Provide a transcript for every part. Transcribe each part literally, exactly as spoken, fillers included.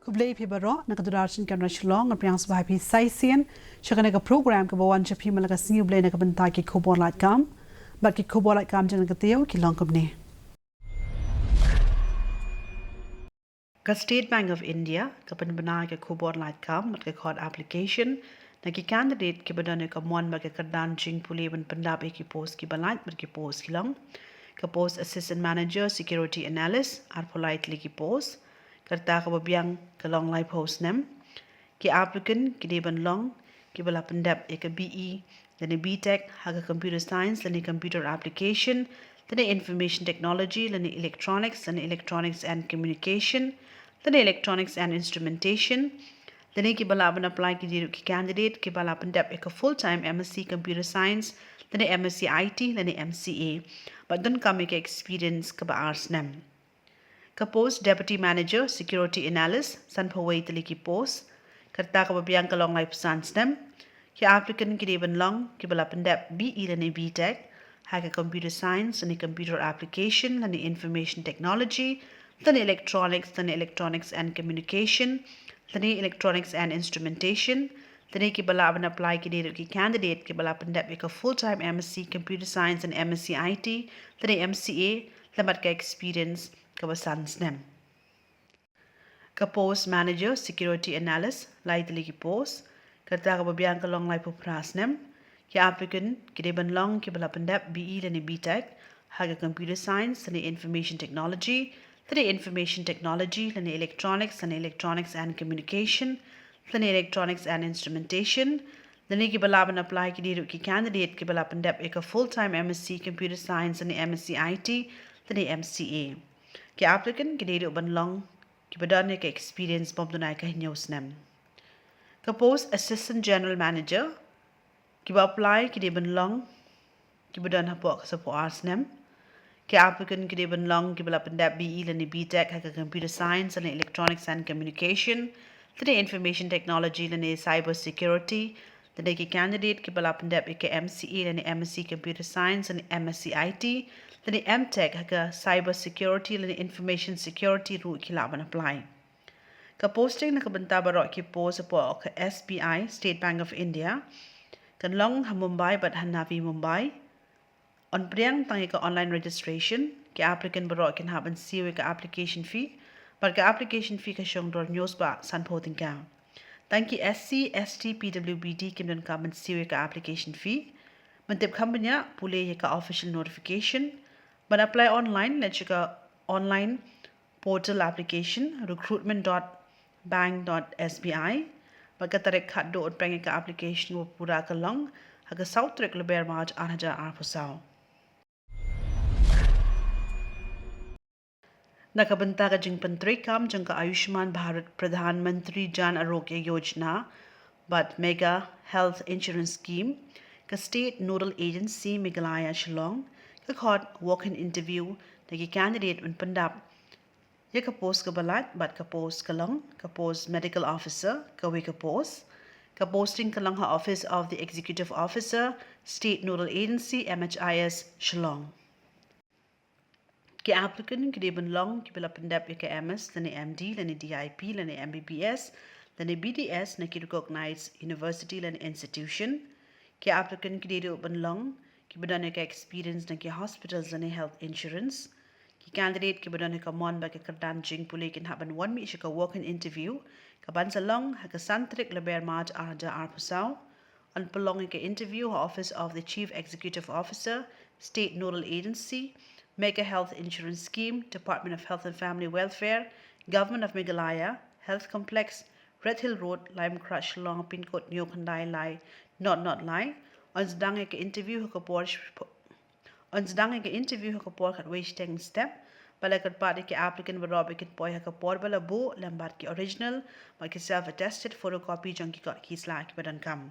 Khublei phi baroh, na ka Doordarshan Kendra Shillong, nga pdiang sngewbha ïa phi sa shisien sha kane ka program kaba wan sha phi man la ka Sngi U Blei na ka bynta ki khubor lad kam. Bad ki khubor lad kam jong kane ka taïew ki long kumne. Ka State Bank of India ka pynbna ïa ka khubor lad kam bad ka khot application na ki candidate kiba don ïa ka mon bad ka kyrdan jingpule ban pyndap ïa ki post kiba lait bad ki post ki long: ka post Assistant Manager Security Analyst, arphew lai tylli ki post. Ka rta kaba biang ka long laiphew snem. Ki applicant ki dei ban long kiba la pyndep ïa ka B E lane B Tech ha ka Computer Science lane Computer Application lane Information Technology lane Electronics lane Electronics and Communication lane Electronics and Instrumentation. Lane kiba lah ban apply ki dei ruh ki candidate kiba la pyndep ïa ka full time M Sc Computer Science lane M Sc I T lane M C A bad donkam ïa ka experience kaba ar snem. Ka post Deputy Manager Security Analyst, sanphew wei tylli ki post. Ka rta kaba biang ka long laiphew san snem. Ki applicant ki dei ban long kiba la pyndep B E lane B Tech ha ka Computer Science lane Computer Application lane Information Technology lane Electronics lane Electronics and Communication lane Electronics and Instrumentation. Lane kiba lah ban apply ki dei ruh ki candidate kiba la pyndep ïa ka full time M Sc Computer Science and M Sc I T lane M C A lem bad ka experience kaba san snem. Ka post Manager Security Analyst, lai tylli ki post. Ka rta kaba biang ka long laiphew phra snem. Ki applicant ki dei ban long kiba la pyndep B E lane B Tech ha ka Computer Science lane Information Technology lane Information Technology lane Electronics lane Electronics and Communication lane Electronics and Instrumentation. Lane kiba lah ban apply ki dei ruh ki candidate kiba la pyndep ïa ka full time M Sc Computer Science lane M Sc I T lane M C A. Ki applicant ki dei ruh ban long kiba don ïa ka experience bym duna ïa ka hynñiew snem. Ka post Assistant General Manager, kiba apply ki dei ban long kiba don hapoh ka sanphew ar snem. Ki applicant ki dei ban long kiba la pyndep B E lane B Tech ha ka Computer Science lane Electronics and Communication lane Information Technology lane Cyber Security. Lane ki candidate kiba la pyndep ïa ka M C A lane M Sc Computer Science lane M Sc I T lane M Tech ha ka Cyber Security lane Information Security ruh ki lah ban apply. Ka posting na ka bynta baroh ki post hapoh ka S B I, State Bank of India, kan long ha Mumbai bad ha Navi Mumbai. Yn pdiang tang ïa ka online registration. Ki applicant baroh kin hap ban siew ïa ka application fee bad ka application fee ka shong dor hynñiew spah sanphew tyngka. Tang ki S C, S T, P W B D kim donkam ban siew ïa ka application fee. Ban tip kham bniah, pule ïa ka official notification. Ban apply online, leit sha ka online portal application recruitment dot bank dot S B I. Bad ka tarik khatduh ban pynpeng ïa ka application ba pura ka long ha ka saw tarik Lber March ar hajar arphew saw. Na ka bynta ka jingpyntreikam jong ka Ayushman Bharat Pradhan Mantri Jan Arogya Yojana bad Mega Health Insurance Scheme, ka State Nodal Agency Meghalaya Shillong ka khot walk-in interview na ki candidate ban pyndap ïa ka post kaba lait bad ka post ka long ka post Medical Officer, kawei ka post. Ka posting ka long ha Office of the Executive Officer, State Nodal Agency, M H I S, Shillong. Ki applicant ki dei ban long kiba la pyndep ïa ka M S lane M D lane D I P lane M B B S lane B D S na ki recognized university lane institution. Ki applicant ki dei ruh ban long kiba don ïa ka experience na ki hospitals lane health insurance. Ki candidate kiba don ïa ka mon bad ka kyrdan jingpule kin hap ban wan mih sha ka walk-in interview kaban sa long ha ka san tarik Lber March ar hajar arphew saw. Yn pynlong ïa ka interview ha Office of the Chief Executive Officer, State Nodal Agency, Mega Health Insurance Scheme, Department of Health and Family Welfare, Government of Meghalaya, Health Complex, Red Hill Road, Laitumkhrah, Shillong, pin code hynñiew khyndai lai not not lai. Yn sdang ïa ka interview ha ka por sh-, yn sdang ïa ka interview ha ka por khatwei shiteng mynstep. Bad la kyrpad ïa ki applicant baroh ba kin poi ha ka por ba la buh lem bad ki original bad ki self attested photocopy jong ki kot ki sla kiba donkam.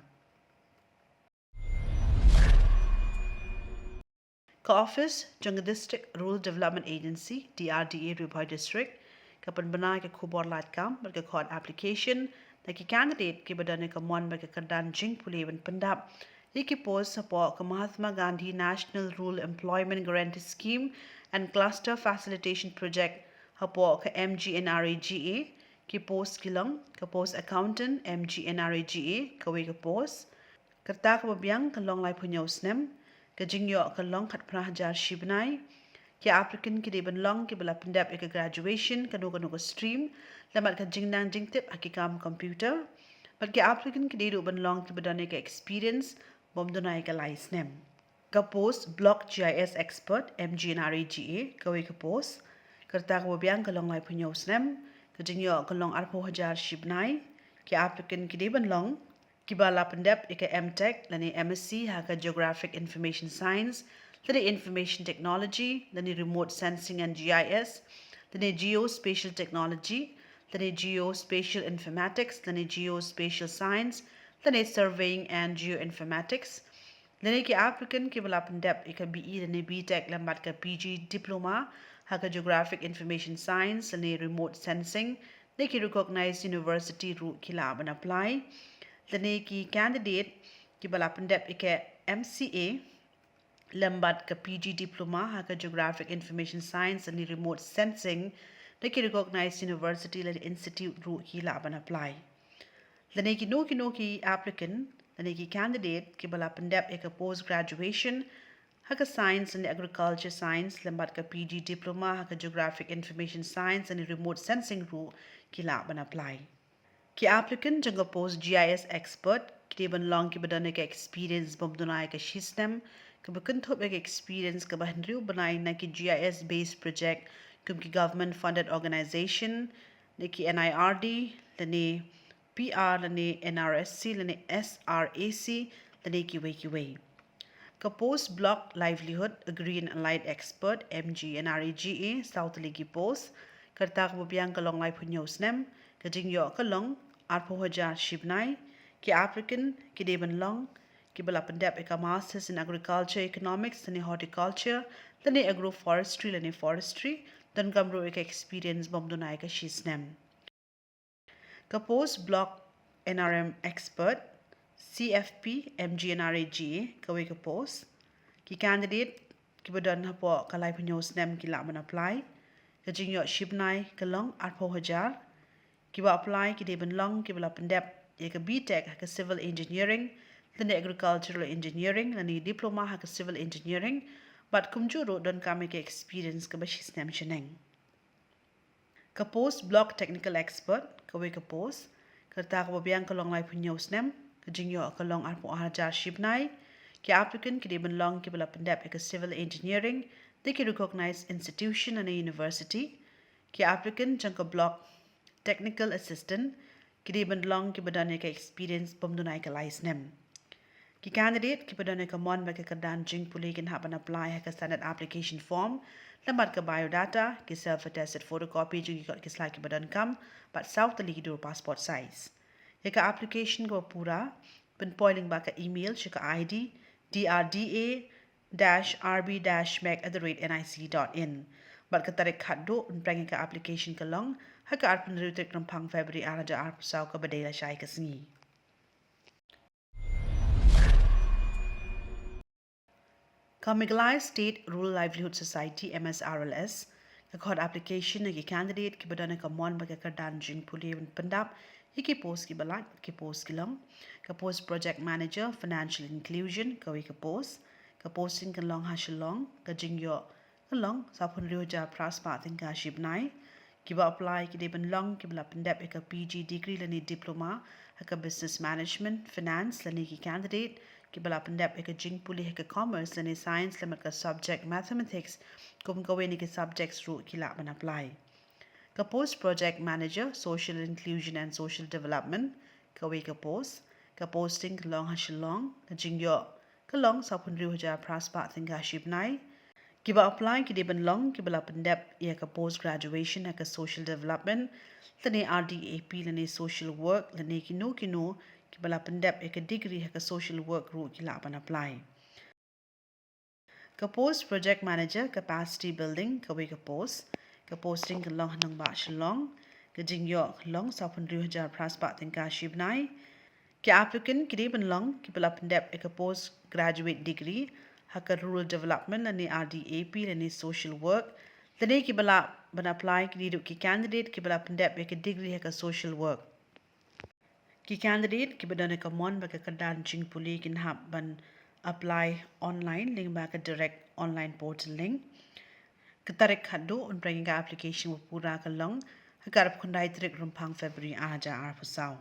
Ka office jong ka District Rural Development Agency, D R D A, Ri Bhoi District ka pynbna ïa ka khubor lad kam bad ka khot application na ki candidate kiba don ïa ka mon bad ka kyrdan jingpule ban pyndap ïa ki post hapoh ka Mahatma Gandhi National Rural Employment Guarantee Scheme and Cluster Facilitation Project, hapoh ka M G N R E G A, Ki post ki long, ka post accountant, M G N R E G A, kawei ka post. Ka rta kaba biang ka long laiphew hynñiew snem, ka jingïoh ka long khatphra hajar shi bnai. Ki applicant ki dei ban long kiba la pyndep ïa ka graduation kano kano ka stream, lem bad ka jingnang jingtip ha ki kam computer. Bad ki applicant ki dei ruh ban long kiba don ïa ka experience bym duna ïa ka lai snem. Ka post Block G I S Expert, M G N R E G A, kawei ka post. Ka rta kaba biang ka long laiphew hynñiew snem, ka jingïoh ka long arphew hajar shi bnai. Ki applicant ki dei ban long kiba la pyndep ïa ka M Tech lane M Sc ha ka Geographic Information Science lane Information Technology lane Remote Sensing and G I S lane Geospatial Technology lane Geospatial Informatics lane Geospatial Science lane Surveying and Geoinformatics. Lane ki applicant kiba la pyndep ïa ka B E lane B Tech lem bad ka P G Diploma ha ka Geographic Information Science lane Remote Sensing na ki recognized university ruh ki lah ban apply. Lane ki candidate kiba la pyndep ïa ka M C A lem bad ka P G Diploma ha ka Geographic Information Science lane Remote Sensing na ki recognized university lane institute ruh ki lah ban apply. Lane kino kino ki applicant lane ki candidate kiba la pyndep ïa ka post graduation ha ka Science lane Agriculture Science lem bad ka P G Diploma ha ka Geographic Information Science lane Remote Sensing ruh ki lah ban apply. Ki applicant jong ka post G I S Expert ki dei ban long kiba don ïa ka experience bym duna ïa ka shi snem, kaba kynthup ïa ka experience kaba hynriew bnai na ki G I S based project kum ki government funded organization, na ki N I R D, lane P R, lane N R S C, lane S R A C, lane kiwei kiwei. Ka post Block Livelihood Agri and Allied Expert, M G N R E G A, saw tylli ki post. Ka rta kaba biang ka long laiphew hynñiew snem, ka jingïoh ka long arphew hajar shi bnai. Ki applicant ki dei ban long kiba la pyndep ïa ka Masters in Agriculture Economics lane Horticulture lane Agroforestry lane Forestry, donkam ruh ïa ka experience bym duna ïa ka shi snem. Ka post Block N R M Expert, C F P, M G N R E G A, kawei ka post. Ki candidate kiba don hapoh ka laiphew hynñiew snem ki lah ban apply. Ka jingïoh shi bnai ka long arphew hajar. Kiba apply ki dei ban long kiba la pyndep ïa ka B Tech ha ka Civil Engineering lane Agricultural Engineering lane Diploma ha ka Civil Engineering, bad kumjuh ruh donkam ïa ka experience kaba shi snem shaneng. Ka post Block Technical Expert, kawei ka post. Ka rta kaba biang ka long laiphew hynñiew snem, ka jingïoh ka long arphew ar hajar shi bnai. Ki applicant ki dei ban long kiba la pyndep ïa ka Civil Engineering na ki recognized institution lane university. Ki applicant jong ka Block Technical Assistant ki dei ban long kiba don ïa ka experience bym duna ïa ka lai snem. Ki candidate kiba don ïa ka mon bad ka kyrdan jingpule kin hap ban apply ha ka standard application form lem bad ka biodata, ki self attested photocopy jong ki kot ki sla kiba donkam, bad saw tylli ki dur passport size. Ïa ka application kaba pura, pynpoi lyngba ka email sha ka I D D R D A dash R B dash mec at the rate N I C dot in. Bad ka tarik khadduh ban pynphrang ïa ka application ka long ha ka arphew hynriew tarik Rymphang February ar hajar arphew saw kaba dei lashai ka sngi. Ka Meghalaya State Rural Livelihood Society, M S R L S, ka khot application na ki candidate kiba don ïa ka mon bad ka kyrdan jingpule ban pyndap ïa ki post kiba lait. Ki post ki long ka post Project Manager Financial Inclusion, kawei ka post. Ka posting kan long ha Shillong, ka jingïoh ka long sawphew hynriew hajar phra spah tyngka shi bnai. Kiba apply ki dei ban long kiba la pyndep ïa ka P G degree lane diploma ha ka Business Management, Finance, lane ki candidate kiba la pyndep ïa ka jingpule ha ka Commerce lane Science lem bad ka subject Mathematics kum kawei na ki subjects ruh ki lah ban apply. Ka post Project Manager Social Inclusion and Social Development, kawei ka post. Ka posting ka long ha Shillong, ka jingïoh ka long sawphew hynriew hajar phra spah tyngka shi bnai. Kiba apply ki dei ban long kiba la pyndep ïa ka post graduation ha ka Social Development lane R D A P lane Social Work, lane kino kino kiba la pyndep ïa ka degree ha ka Social Work ruh ki lah ban apply. Ka post Project Manager Capacity Building, kawei ka post. Ka posting ka long ha nongbah Shillong, ka jingïoh ka long sawphew hynriew hajar phra spah tyngka shi bnai. Ki applicant ki dei ban long kiba la pyndep ïa ka post graduate degree ha ka Rural Development lane R D A P lane Social Work, Te ki ba lah ban apply ki dei ruh ki candidate ki ba la pyndep ïa ka degree ha ka social work. Ki candidate ki ba don ïa ka mon bad ka kyrdan jingpule kin hap ban apply online lyngba ka direct online portal link. Ka tarik khadduh ban pdiang ïa ka application ba pura ka long ha ka arphew khyndai tarik Rymphang February ar hajar arphew saw.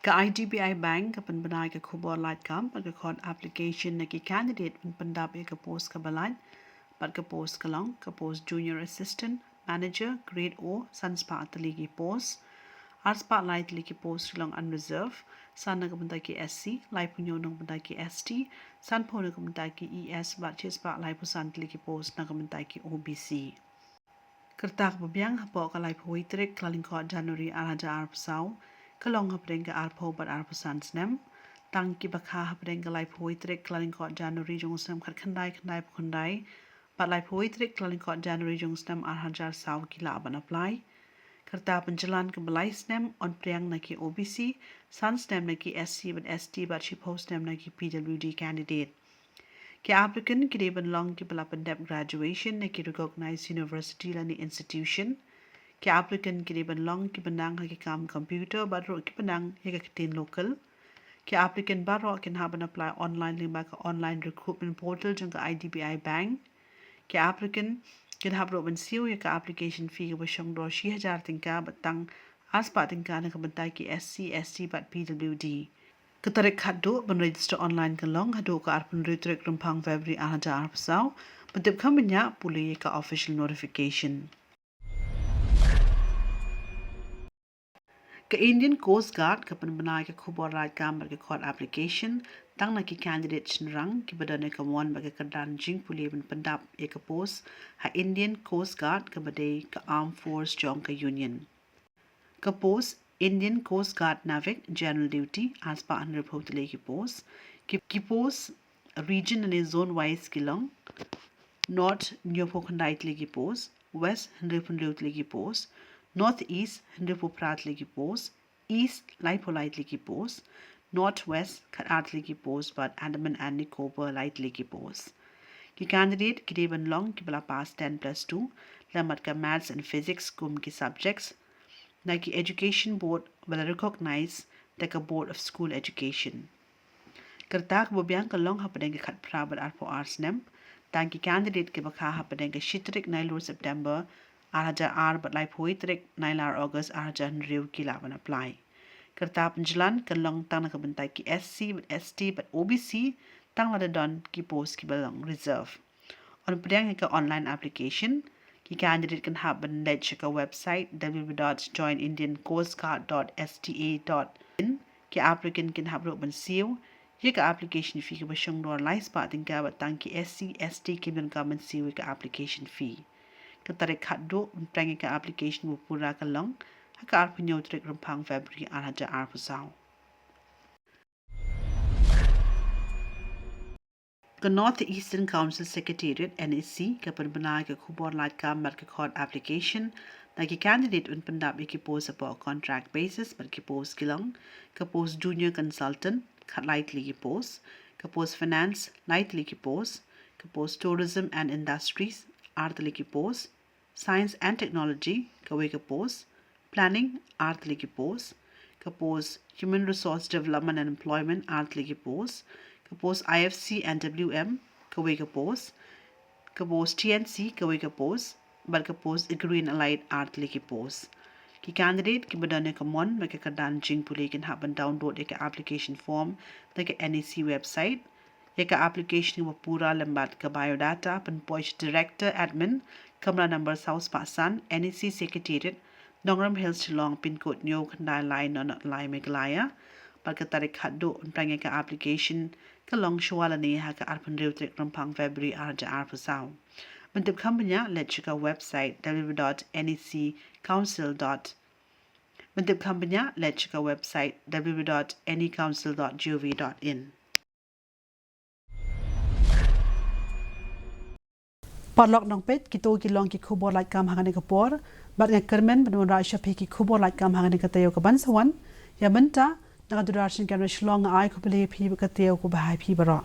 Ka I D B I Bank ka pynbna ïa ka khubor lait kam bad ka khot application na ki candidate ban pyndap ïa ka post ka ba lait bad ka post ka long ka post Junior Assistant Manager Grade O, san spah tylli ki post. Ar spah lai tylli ki post ki long unreserved, san na ka bynta ki S C, laiphew hynñiew na ka bynta ki S T, sanphew na ka bynta ki E S bad shi spah laiphew san tylli ki post na ka bynta ki O B C. Ka rta ka ba biang hapoh ka laiphew wei tarik Kyllalyngkot January ar hajar arphew saw ka long hapdeng ka arphew bad arphew san snem. Tang ki ba kha hapdeng ka laiphew wei tarik Kyllalyngkot January jong u snem khatkhyndai khyndai phew khyndai bad laiphew wei tarik Kyllalyngkot January jong u snem ar hajar saw ki lah ban apply. Ka rta pynjlan ka ba lai snem yn pdiang na ki O B C, san snem na ki S C bad S T bad shiphew snem na ki P W D candidate. Ki applicant ki dei ban long ki ba la pyndep graduation na ki recognized university lane institution. Ki applicant ki dei ban long ki ba nang ha ki kam computer bad ruh ki ba nang ïa ka ktien local. Ki applicant baroh kin hap ban apply online lyngba ka online recruitment portal jong ka I D B I Bank. Ki applicant kin hap ruh ban siew ïa ka application fee ka ba shong dor shi hajar tyngka bad tang ar spah tyngka na ka bynta ki S C, S T bad P W D. Ka tarik khadduh ban register online ka long haduh ka arphew hynriew tarik Rymphang February ar hajar arphew saw. Ban tip kham bniah pule ïa ka official notification. Ka Indian Coast Guard ka pynbna ïa ka khubor lait kam bad ka khot application tang na ki candidate shynrang ki ba don ïa ka mon bad ka kyrdan jingpule ban pyndap ïa ka post ha Indian Coast Guard ka ba dei ka Armed Force jong ka Union. Ka post Indian Coast Guard Navik General Duty, ar spah hynriewphew tylli ki post. Ki, ki post region lane zone wise ki long: North hynñiewphew khyndai tylli ki post, West hynriewphew hynriew tylli ki post, North East hynriewphew phra tylli ki post, East laiphew lai tylli ki post, North West khatar tylli ki post bad Andaman and Nicobar lai tylli ki post. Ki candidate ki dei ban long ki ba la pass ten plus two lem bad ka Maths and Physics kum ki subjects na ki education board ba la recognize da ka Board of School Education. Ka rta ka ba biang ka long hapdeng ka khatphra bad arphew ar snem. Tang ki candidate ki ba kha hapdeng ka shi tarik Nailur September ar hajar ar bad laiphew wei tarik Nailar August ar hajar hynriew ki lah ban apply. Ka rta pynjlan ka long tang na ka bynta ki S C bad S T bad O B C tang lada don ki post ki ba long reserve. Yn pdiang ïa ka online application, ki candidate kin hap ban leit sha ka website W W W dot join indian coast guard dot S T A dot in. Ki applicant kin hap ruh ban siew ïa ka application fee ka ba shong dor lai spah tyngka bad tang ki S C, S T kim donkam ban siew ïa ka application fee. Ka tarik khadduh ban pdiang ïa ka application ba pura ka long ha ka arphew hynñiew tarik Rymphang February ar hajar arphew saw. Ka North Eastern Council Secretariat, N E C, ka pynbna ïa ka khubor lait kam bad ka khot application na ki candidate ban pyndap ïa ki post hapoh contract basis bad ki post ki long: ka post Junior Consultant, khatlai tylli ki post; ka post Finance, lai tylli ki post; ka post Tourism and Industries, ar tylli ki post; Science and Technology, kawei ka post; Planning, ar tylli ki post; ka post Human Resource Development and Employment, ar tylli ki post; ka post I F C and W M, kawei ka post; ka post T N C, kawei ka post; bad ka post Agri and Allied, ar tylli ki post. Ki candidate ki ba don ïa ka mon bad ka kyrdan jingpule kin hap ban download ïa ka application form na ka N E C website. Ïa ka application ba pura lem bad ka biodata pynpoi sha Director Admin, kamra number saw spah san, N E C Secretariat, Nongrum Hills, Shillong, pin code hynñiew khyndai lai nod nod lai, Meghalaya. Bad ka tarik khadduh ban pdiang ïa ka application ka long shuwa lane ha ka arphew hynriew tarik Rymphang February ar hajar arphew saw. Ban tip kham bniah leit sha ka website W W W dot N E C council dot, ban tip kham bniah leit sha ka website W W W dot N E council dot G O V dot in. Paralok nongpeit, kito ki long ki khubor lait kam ha kane ka por, bad nga kyrmen ban wanrah sha phi ki khubor lait kam ha kane ka taïew ka ban sa wan. Ïa mynta, na ka Doordarshan Camera Shillong nga ai khublei ïa phi bad ka taïew kaba bha ïa phi baroh.